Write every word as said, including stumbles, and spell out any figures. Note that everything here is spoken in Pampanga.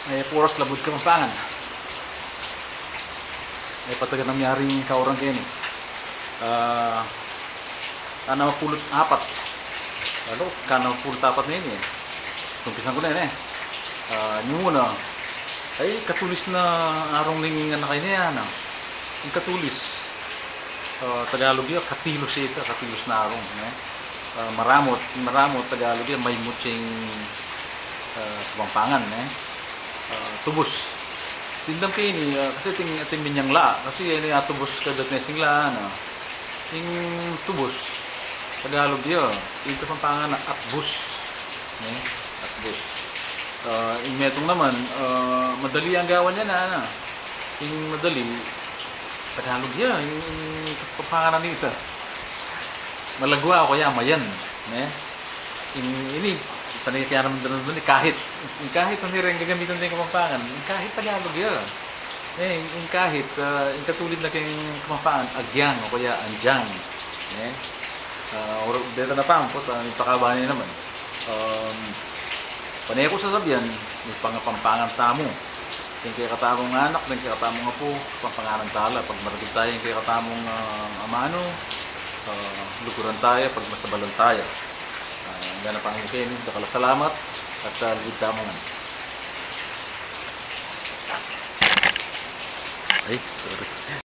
Mayap a oras, Labuad Kapampangan. E, patagan na miyaring kaurang keni. Ah, ana mapulu't apat. Lalo, kana mapulu't apat na ini, e. Umpisan ku na ini, e. Ah, ing una, ay, katulis na arung ning anak ini, ana. Ing katulis. Ah, Tagalog ya, katilus ya ita, katilus na arung, ne? Ah, maramut, maramut, Tagalog ya, maimut ya ing, ah, Kapampangan, ne? Ah, tubus. Tinda pin ini, ah, kasi atin, atin minyang la, kasi ini atubus kadat ne sing la, ne? Ing tubus, Tagalog ya, ing Kapampangan na atbus, ne? Atbus. Ah, ing metung naman, ah, madali yang gawan ya, ne? Ing madali, Tagalog ya, ing, ing Kapampangan na nita. Malagwa o kaya mayan, ne? Ing ini, paniki naman dun, dun, kahit. Ing kahit, ano rin, gagamitan din Kapampangan. Ing kahit Tagalog ya. E, ing, ing kahit, ah, ing katulid na king Kapampangan, agyang, o kaya andyang. Ne? Ah, or, deta na pampot, ah, ipakabani naman. Um, pane ku sasabian, mipangapampangan tamu. Ing kekatamung anak, ing kekatamung apu, Kapampanganan tala. Pagmaragul taya ing kekatamung, ah, amanu, ah, luguran taya, pagmasabalan taya. Ah, ngana pa mu keni, dakal a salamat, at, ah, lugud tamu ngan. Ay, sorry.